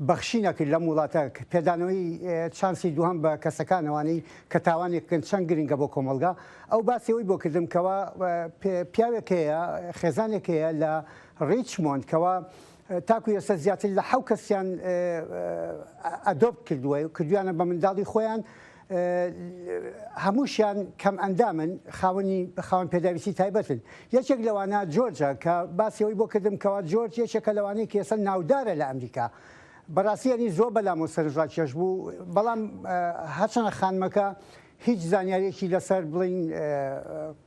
بەخشینەکرد لەم وڵاتە، پێدانەوەی چانسی دووهەم بە کەسەکانەوانەی کە تاوانێکن چەند گرنگە بۆ کۆمەلگا. ئەو باسیەوەی بۆ کردم کەوا پیاوێک هەیە، خێزانێک هەیە لە ڕیچمۆند کەوا تاکو ئێستا زیاتر لە حەو کەسیان ئەدۆپت کردووە و کردویانە بە منداڵی خۆیان. هەمووشیان کەم ئەندامن، خاوەنی خاوەن پێداویستی تایبەتن. یەکێک لەوانە جۆرجە کە باسیەوەی بۆ کردم کەوا جۆرج یەکێکە لەوانەیە کە ئێستا ناودارە لە ئەمریکا. بەڕاستی یعنی زۆر بەلام و سەرنجڕاکێش بوو، بەڵام هەرچەنە خانمەکە هیچ زانیارێکی لەسەر بڵین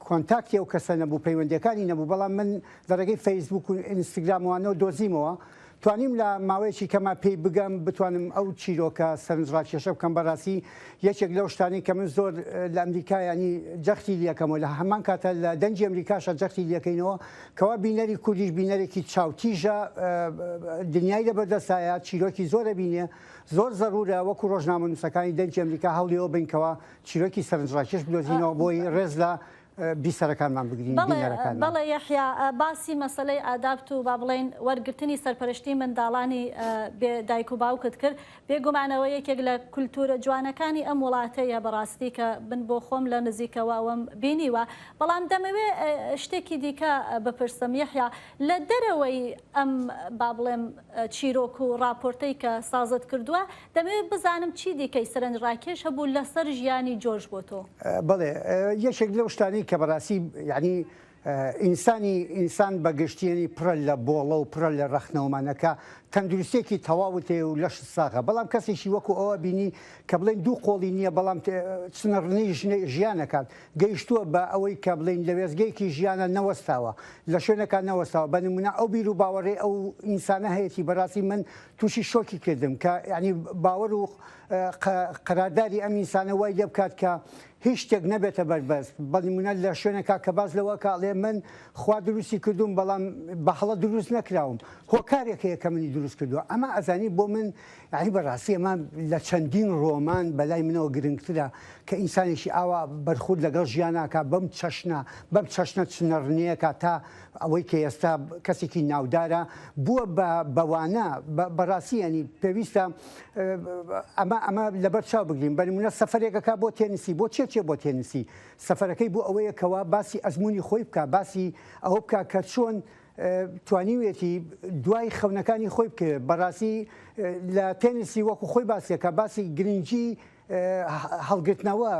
کۆنتاکتی ئەو کەسە نەبوو، پەیوەندەکانی نەبوو، بەڵام من لە ڕێگەی فەیسبوک و ئینستاگرامەوانەوە دۆزیمەوە. توانیم لە ماوەیەکی کەما پێی بگەم، بتوانم ئەو چیرۆکە سەرنجڕاکێشە بکەم. بەڕاستی یەکێک لەو شتانی کە من زۆر لە ئەمریکا ینی جەختی لیەکەمەوە، لە هەمان کاتە لە دەنجی ئەمریکاشە جەختی لیەکەینەوە کەوا بینەری کوردیش بینەرێکی چاوتیژە، دنیای لە بەردەستایە، چیرۆکی زۆرە بینێ. زۆر زەرورە وەکو ڕۆژنامە نووسەکانی دەنجی ئەمریکا هەوڵیەوە بن کەوا چیرۆکی سەرنجڕاکێش بدۆزینەوە بۆی ڕێز لە بیسەرەکانمان بگرین، بینەرەکانمان. بەڵێ یەحیا، باسی مەسەلەی ئادابت و با بڵێن وەرگرتنی سەرپەرشتی منداڵانی بێ دایک و باوکت کرد. بێگومانەوە یەکێک لە کولتورە جوانەکانی ئەم وڵاتەیە بەڕاستی کە من بۆ خۆم لە نزیکەوە ئەوەم بینیوە. بەڵام دەمەوێ شتێکی دیکە بپرسم یەحیا، لە دەرەوەی ئەم با بڵێم چیرۆک و ڕاپۆرتەی کە سازت کردووە، دەمەوێت بزانم چی دیکەی سەرنجڕاکێش هەبوو لەسەر ژیانی جۆرج بۆ تۆ؟ بەڵێ، یەکێک لەو شتانەی کە بەڕاستی یعنی ئینسانی ئینسان بە گشتیەنی پڕە لە بۆڵە و پڕە لە ڕەخنەوەمانەکە، تەندروستێکی تەواوت هەیە و لەش ساغە، بەڵام کەسێکی وەکو ئەوە بینی کە بڵێن دوو قۆڵی نییە، بەڵام چنە ڕنی ژیانەکات گەیشتووە بە ئەوەی کە بڵێن لە وێزگەیەکی ژیانە نەوەستاوە، لە شوێنەکە نەوەستاوە. بە نمونە ئەو بیر و باوەڕێ ئەو ئینسانە هەیەی بەڕاستی من تووشی شۆکی کردم کە یعنی باوەڕ و قەرارداری ئەم ئینسانە وای لێ بکات کە هیچ شتێک نەبێتە بەربەست. بە نمونە لە شوێنێکا کە باز لەوە کە ئەڵێ من خوا دروستی کردووم، بەڵام بە هەڵە دروست نەکراوم، هۆکارێک هەیە کە منی دروست کردووە. ئەمە ئەزانی بۆ من یعنی بەڕاستی ئەمە لە چەندین ڕۆمان بەلای منەوە گرنگترە کە ئینسانێکی ئاوا بەرخورد لەگەڵ ژیاناکا بەم چەشنە بەم چەشنە چنە ڕنیەکە تا ئەوەی کە ئێستا کەسێکی ناودارە بووە بە بەوانە. بەڕاستی ینی پێویستە ئەمە ئەمە لەبەر چاو بگرین. بە نمونە سەفرێکەکە بۆ تێنسی، بۆ چێ چێ بۆ تێنسی؟ سەفرەکەی بۆ ئەوەیە کەوا باسی ئەزمموی خۆی بکە، باسی ئەوە بکە کە چۆن توانیوێتی دوای خەونەکانی خۆی بکەوێت. بەڕاستی لە تێنسی وەکو خۆی باسیەکە باسی گرنگی هەڵگرتنەوە،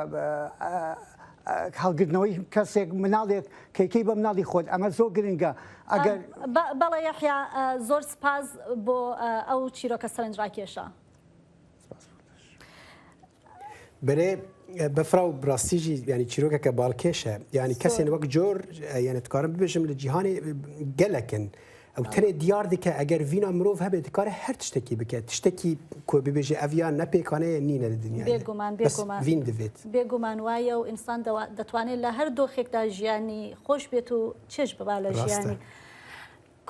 هەڵگرتنەوەی کەسێک، مناڵێک کەیکەی بە مناڵی خۆت، ئەمە زۆر گرنگە. ئەگەر بەڵێ یەحیا، زۆر سپاس بۆ ئەو چیرۆکە سەرنجڕاکێشە. بەێ بەفراو ڕاستیژی ینی چیرۆکێکە باڵکێشە، ینی کەسێن وەک جۆر ینی دکارم ببێژم لە جیهانی گەلەکن. ئەو تەنێ دیار دکە ئەگەر ڤینا مرۆڤ هەبێت دکارە هەر تشتێکی بکە، تشتێکی کۆ ببێژێ ئەڤیان نەپێکانەیە نینە لە دنیا. بێگومان بێگومان ڤین دەبێت. بێگومان وایە و ئینسان دەتوانێت لە هەر دۆخێکدا ژیانی خۆش بێت و چێش ببا لە ژیانی.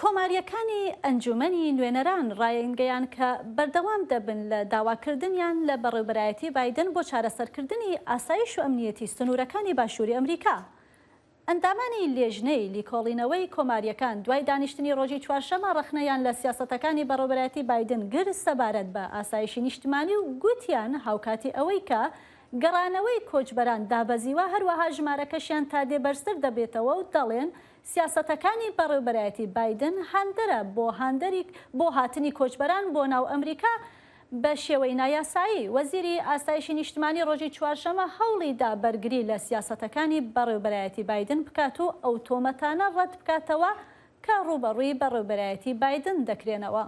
کۆمارییەکانی ئەنجومەنی نوێنەران ڕایانگەیان کە بەردەوام دەبن لە داواکردنیان لە بەڕێوبەرایەتی بایدن بۆ چارەسەرکردنی ئاسایش و ئەمنیەتی سنوورەکانی باشووری ئەمریکا. ئەندامانی لێژنەی لیکۆڵینەوەی کۆمارییەکان دوای دانیشتنی ڕۆژی چوارشەممە ڕەخنەیان لە سیاسەتەکانی بەڕێوبەرایەتی بایدن گرت سەبارەت بە ئاسایشی نیشتمانی و گوتیان هاوکاتی ئەوەی کە گەڕانەوەی کۆچبەران دابەزیوە، هەروەها ژمارەکەشیان تا دێ بەرزتر دەبێتەوە و دەڵێن سیاسەتەکانی بەڕێوبەرایەتی بایدن هاندەرە بۆ هاندەری بۆ هاتنی کۆچبەران بۆ ناو ئەمریکا بە شێوەی نایاسایی. وەزیری ئاسایشی نیشتمانی ڕۆژی چوارشەممە هەوڵی دا بەرگری لە سیاسەتەکانی بەڕێوبەرایەتی بایدن بکات و ئەو تۆمەتانە ڕەت بکاتەوە کە ڕووبەڕووی بەڕێوبەرایەتی بایدن دەکرێنەوە.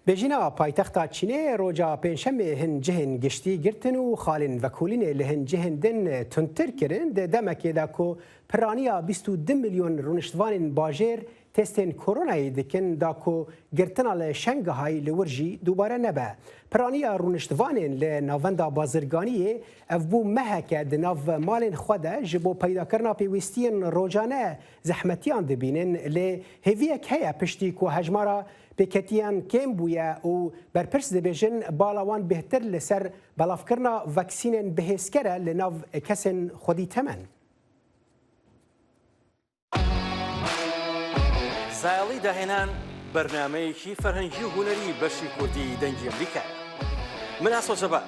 Bêjîna paytexta Çînê roja Pêncşemê hin cihên giştî girtin û xalên vekolînê li hin cihên din tundtir kirin, di demekê de ku piraniya bîst û du milyon rûniştvanên bajêr testên koronayê dikin, da ku girtina li Şengahayê li wir jî dubare nebe. Piraniya rûniştvanên li navenda bazirganiyê ev bû meheke di nav malên xwe de ji bo peydakirina pêwîstiyên rojane zehmetiyan dibînin, lê hêviyek heye piştî ku hejmara pêketiyan kêm bûye û berpirs dibêjin bala wan bêhtir li ser belavkirina vaksînên bihêzker e li nav kesên xwedî temen. زایەڵی داهێنان، بەرنامەیەکی فەرهەنگی و هونەری بەشی کوردی دەنگی ئەمریکایە. من ئاسۆ جەبار،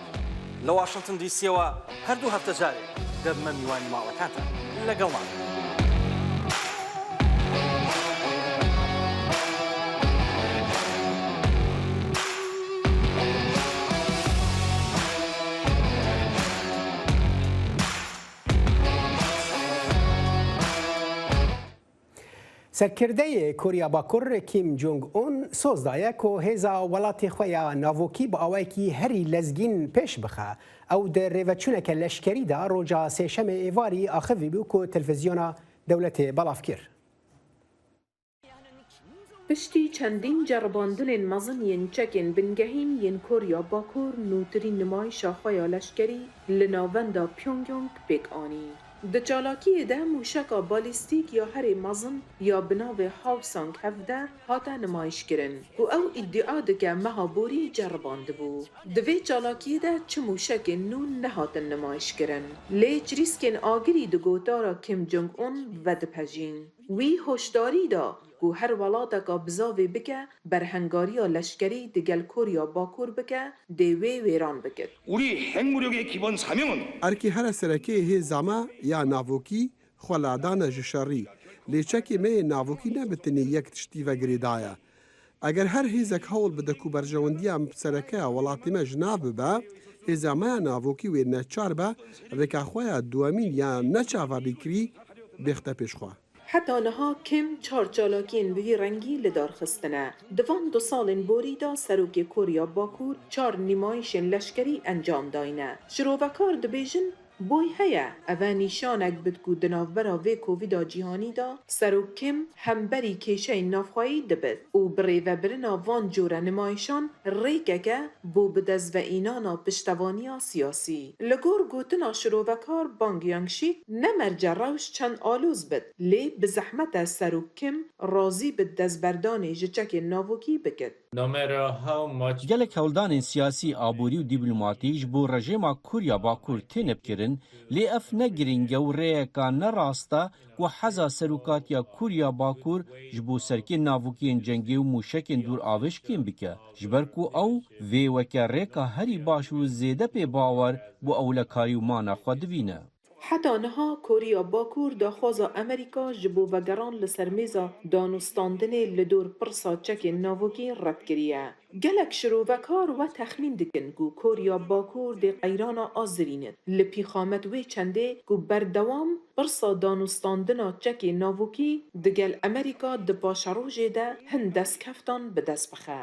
لە واشنتن دیسیەوە هەردوو هەفتە جارێک دەبمە میوانی ماڵەکانتان. لەگەڵمان بن. Serkirdeyê Koriya Bakur Kim Jong-un soz daye ku hêza welatê xwe ya navokî bi awayekî herî lezgîn pêş bixe. Ew di rêveçûneke leşkerî de roja Sêşemê êvarî axivî bû ku televîzyona dewletê belav kir. Piştî çendîn ceribandinên mezin yên çekên bingehîn yên Koriya Bakur nûtirîn nimayişa xwe ya leşkerî li navenda Pyongyang pêk anî. Di çalakiyê de mûşeka balîstîk ya herî mezin ya bi navê Hwasong hevdeh hate nimayişkirin ku ew îdia dike meha borî ceribandibû. Di vê çalakiyê de çi mûşekên nû nehatin nimayişkirin. Lê çirîskên agirî di gotara Kim Jong-un vedipejîn. Wî hoşdarî da ku her welateka bizavê bike berhengariya leşkerî digel Koriya Bakur bike, dê wê wêran bikit. 우리 핵무력의 기본 사명은 Erkê here sereke yê hêza me ya navokî xwe ladane ji şerî, lê çekê me yê navokî ne bi tenê yek tiştî ve girêdaye. Eger her hêzek hewl bide ku berjewendiya sereke ya welatê me ji nav bibe, hêza me ya navokî wê neçar be rêka xwe ya duwemîn ya neçaverîkirî bêxte pêş xwe. Heta niha Kim çar çalakiyên bi vî rengî li dar xistine. Di van du salên borî de Serokê Koriya Bakur çar nîmayişên leşkerî encam dayne. Şirovekar dibêjin, boy heye, ev e nîşanek bid ku di navbera vê Covîda cîhanî de Serok Kim hemberî kêşeyên navxweyî dibit û bi rêvebirina van cûre nimayişan rêkeke bo bi dest ve înana piştevaniya siyasî. Li gor gotina şirovekar Bang Yangshik, ne merce rewş çend aloz bit, lê bi zehmet e Serok Kim razî bi destberdanê ji çekên navokî bikit. Gelek hewldanên siyasî, aborî û dîplomatîk ji bo rejêma Koriya Bakur têne kirin, lê ev ne girîng e û rêyeka ne rast e ku heza serokatiya Koriya Bakur ji bo serkên navokî yên cengê û mûşekên dûravêj kêm bike, ji ber ku ew vê weke rêka herî baş û zêde pê bawer bo ewlekarî û mana xwe dibîne. Heta niha Koriya Bakur daxwaza Amerîka ji bo vegeran li ser mêza danûstandinê li dor pirsa çekên navokî red kiriye. Gelek şirovekar we texmîn dikin ku Koriya Bakur dê qeyrana azirînit. Li pîxamet wê çendê ku berdewam pirsa danûstandina çekê navokî digel Amerîka di paşerojê de hin destkeftan bi dest bixe.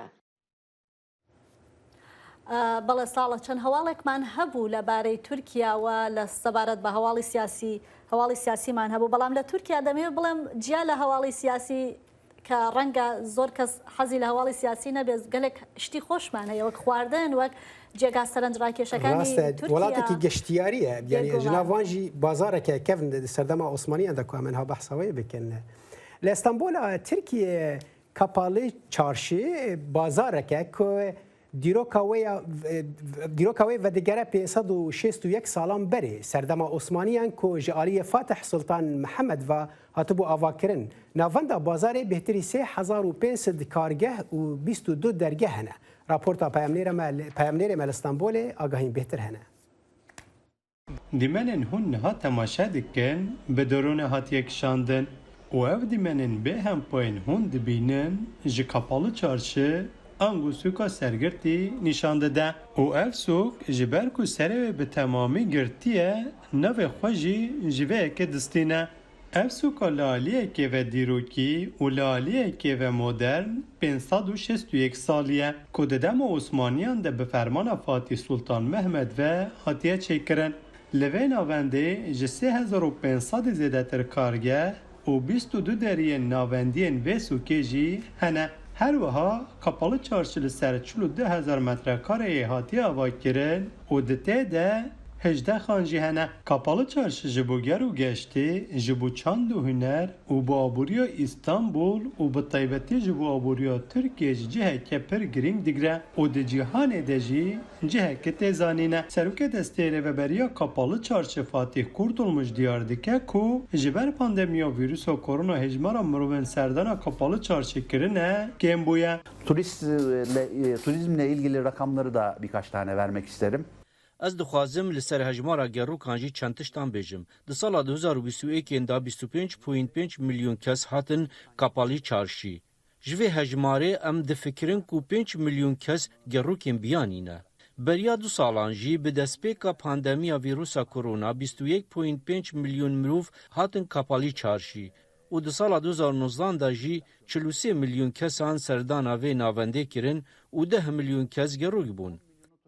بەڵێ ساڵە چەند هەواڵێکمان هەبوو لەبارەی تورکیاوە لە سەبارەت بە هەواڵی سیاسی، هەواڵی سیاسیمان هەبوو، بەڵام لە تورکیا دەمەوێت بڵێم جیا لە هەواڵی سیاسی کە ڕەنگە زۆر کەس حەزی لە هەواڵی سیاسی نەبێت، گەلێک شتی خۆشمان هەیە، وەک خواردن، وەک جێگا سەرنجڕاکێشەکانی تورکیا. وڵاتێکی گەشتیاریە، یانی ژناوان ژی بازارێکە کەڤن سەردەما عوسمانیان دەکوامن ها بەحسەوەی بکەن. لە ئەستەمبۆلە ترکیە کاپالی چارشی بازارێکە کو دیرۆکا وێ یا، دیرۆکا وێ ڤەدیگەرە پێنج سەد و شەست و یەک ساڵان بەرێ سەردەما عوسمانیان کو ji aliyê Fatih Sultan Mihemed ve hatibû avakirin. Navenda bazarê bêhtirî sê hezar û pênc sed kargeh û bîst û du dergeh hene. Raporta peyamnêrê me, peyamnêrê me li Stenbolê agahîn bêhtir hene. Dîmenên hûn niha temaşe dikin, bi dorûne hatiye kişandin û ev dîmenên bêhempa yên hûn dibînin ji Kapalı Çarşı ango sûka Sergirtî nîşan dide û ev sûk ji ber ku serê wê bi temamî girtî ye, navê xwe jî ji vê yekê distîne. Ev sûka li aliyekê ve dîrokî û li aliyekê ve modern pênc sed û şêst û yek salî ye, ku di dema Osmaniyan de bi fermana Fatîh Sultan Mehmed ve hatiye çêkirin. Li vê navendê ji sê hezar û pênc sedî zêdetir kargeh û bîst û du deriyên navendiyên vê sûkê jî hene. Her wiha Kapalı Çarşı li ser çil û du hezar metrekareyê hatiye avakirin û di tê de hejdeh xan jî hene. Kapalı Çarşı ji bo ger û geştê, ji bo çand û huner û bo aboriya Îstanbul û bi taybetî ji bo aboriya Tirkiyê ji ciheke pir girîng digre û di cîhanê de jî ciheke tê zanîne. Serokê Destê Rêveberiya Kapalı Çarşı Fatih Kurtulmuş diyar dike ku ji ber pandemiya vîrusa korona hejmara mirovên serdana Kapalı Çarşı kirine kêm bûye. Turizmle, e, turizmle ilgili rakamları da birkaç tane vermek isterim. Ez dixwazim li ser hejmara gerokan jî çend tiştan bêjim. Di sala du hezar û bîst û yekê de bîst û pênc point pênc milyon kes hatin Kapalı Çarşı. Ji vê hejmarê em difikirin ku pênc milyon kes gerokên biyanî ne. Beriya du salan jî bi destpêka pandemiya vîrusa korona bîst û yek point pênc milyon mirov hatin Kapalı Çarşı û di sala du hezar û nozdan de jî çil û sê milyon kesan serdana vê navendê kirin û deh milyon kes gerok bûn.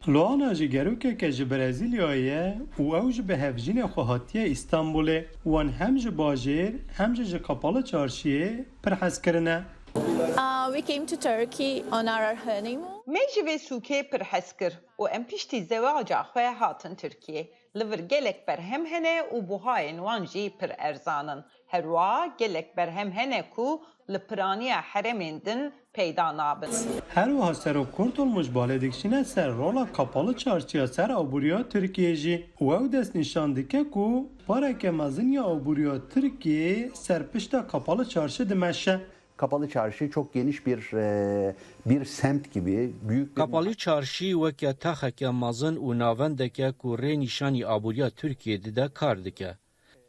Luana jî gerokeke ji Brezîlyayê ye û ew jî bi hevjînê xwe hatiye Îstanbulê. Wan hem ji bajêr hem jî ji Kapalı Çarşiyê pir hez kirine. Uh, we came to Turkey on our honeymoon. Me ji vê sûkê pir hez kir û em piştî zewaca xwe hatin Tirkiyê. Li vir gelek berhem hene û buhayên wan jî pir erzan in. Herwiha gelek berhem hene ku li piraniya herêmên din peyda nabin. Her wiha Serok Kurtulmuş balê dikişîne ser rola Kapalı Çarşiya ser aboriya Tirkiyê jî û ew destnîşan dike ku pareke mezin ya aboriya Tirkiyê ser pişta Kapalı Çarşı dimeşe. Kapalı Çarşı çok geniş bir, e, bir semt gibi, büyük bir Kapalı Çarşı weke taxeke mezin û navendeke ku rê nîşanî aboriya Tirkiyê dide kar dike.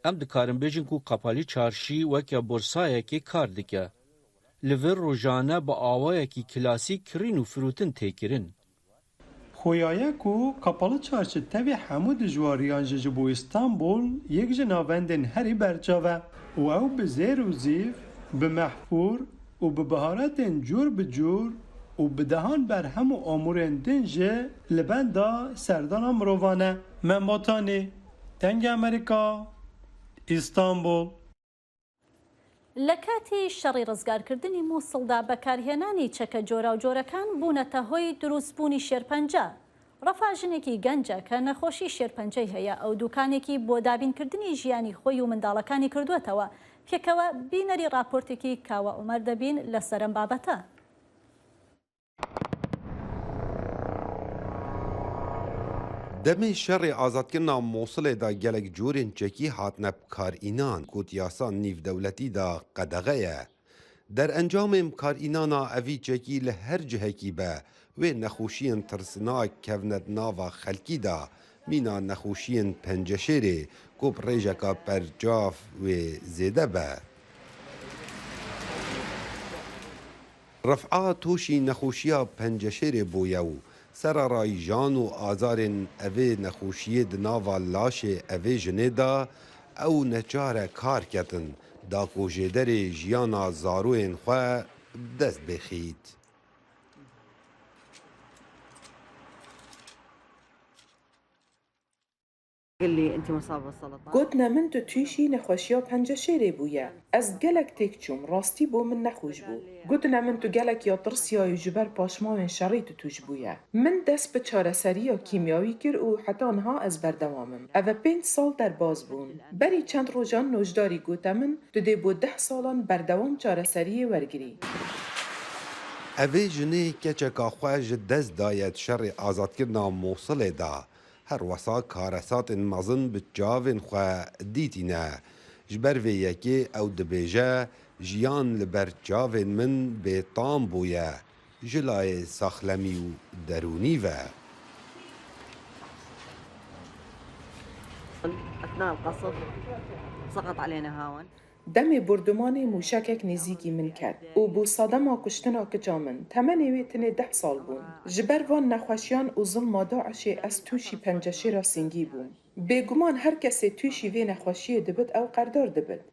Em dikarin bêjin ku Kapalı Çarşı weke borsayekê kar dike. Li vir rojane bi awayekî klasîk kirîn û firotin tê kirin. Xuya ye ku Kapalı Çarşı tevî hemû dijwariyan jî ji bo Îstanbul yek ji navendên herî berçav e û ew bi zêr û zîv, bi mehfûr û bi biharatên cûr bi cûr û bi dehan berhem û amûrên din jî li benda serdana mirovan e. Mem Botanî, Dengê Amerîka, Îstanbul. لە کاتی شەڕی ڕزگارکردنی موسڵدا، بەکارهێنانی چەکە جۆراوجۆرەکان بوونەتە هۆی دروستبوونی شێرپەنجە. ڕەفا ژنێکی گەنجە کە نەخۆشی شێرپەنجەی هەیە، ئەو دوکانێکی بۆ دابینکردنی ژیانی خۆی و منداڵەکانی کردووەتەوە. پێکەوە بینەری ڕاپۆرتێکی کاوە عومەر دەبین لەسەر ئەم بابەتە. Demê şerê azadkirina Mosilê de gelek corên çekî hatine bikarînan, ku di yasa nîvdewletî de qedexe ye. Derencamên bikarînana evî çekî li her cihekî be, wê nexweşiyên tirsnak kevne di nava xelkî de, mîna nexweşiyên penceşêrê ku bi rêjeka berçav wê zêde be. Rif'a tûşî nexweşiya penceşêrê bûye û sererayî jan û azarên evê nexweşiyê di nava laşê evê jinê de ew neçar e kar ketin, da ku jêderê jiyana zaroyên xwe bi dest bêxît. قال لي: "أنت مصابة بالسرطان." Gotine min: "Tu tûşî nexweşiya penceşêrê bûye." Ez gelek têk çûm, rastî bo min nexweş bû. Gotine min: "Tu gelek ya tirsiyayî û ji ber paşmawên şerî tu tûş bûye." Min dest bi çareseriya kîmyawî kir û heta niha ez berdewam im. Ev e pênc sal derbaz bûn. Berî çend rojan nojdarî gote min: "Tu dê bo deh salan berdewam çareseriyê wergirî." Evê jinê keçeka xwe ji dest daye di şerê azadkirina Mosilê de. Her wesa karesatên mezin bi çavên xwe dîtîne. Ji ber vê yekê ew dibêje, "Jiyan li ber çavên min bêtam bûye, ji layê saxlemî û derûnî ve." أثناء القصف سقط علينا هاون. Demê bordumanê mûşekek nêzîkî min ket û bû sedema kuştina kiça min. Temenê wê tenê deh sal bûn. Ji ber van nexweşiyan û zilma DAIŞê ez tûşî penceşêra singî bûm. Bêguman her kesê tûşî vê nexweşiyê dibit, ew qerdar dibit.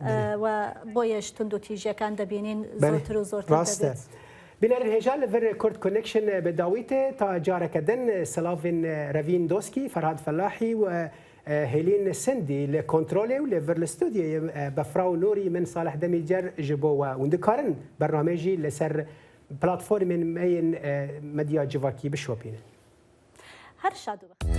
Belê. E, we boye ji tund û tîjekan dibînin Belê. Zotir û zortir Rast e. dibêt. Bînerên hêja li vir Kurd Connection bi dawî te ta careke din silavên Revîn Doskî, Ferhad Felahî û e, Hêlîn Sindî li kontrolê û li vir li stûdyoyê e, Befra û Nûrî min Salih Demîcer ji bo we. Hûn dikarin bernameyê jî li ser Platformên me yên e, medya civakî bişopînin. Her şad û bextiyar.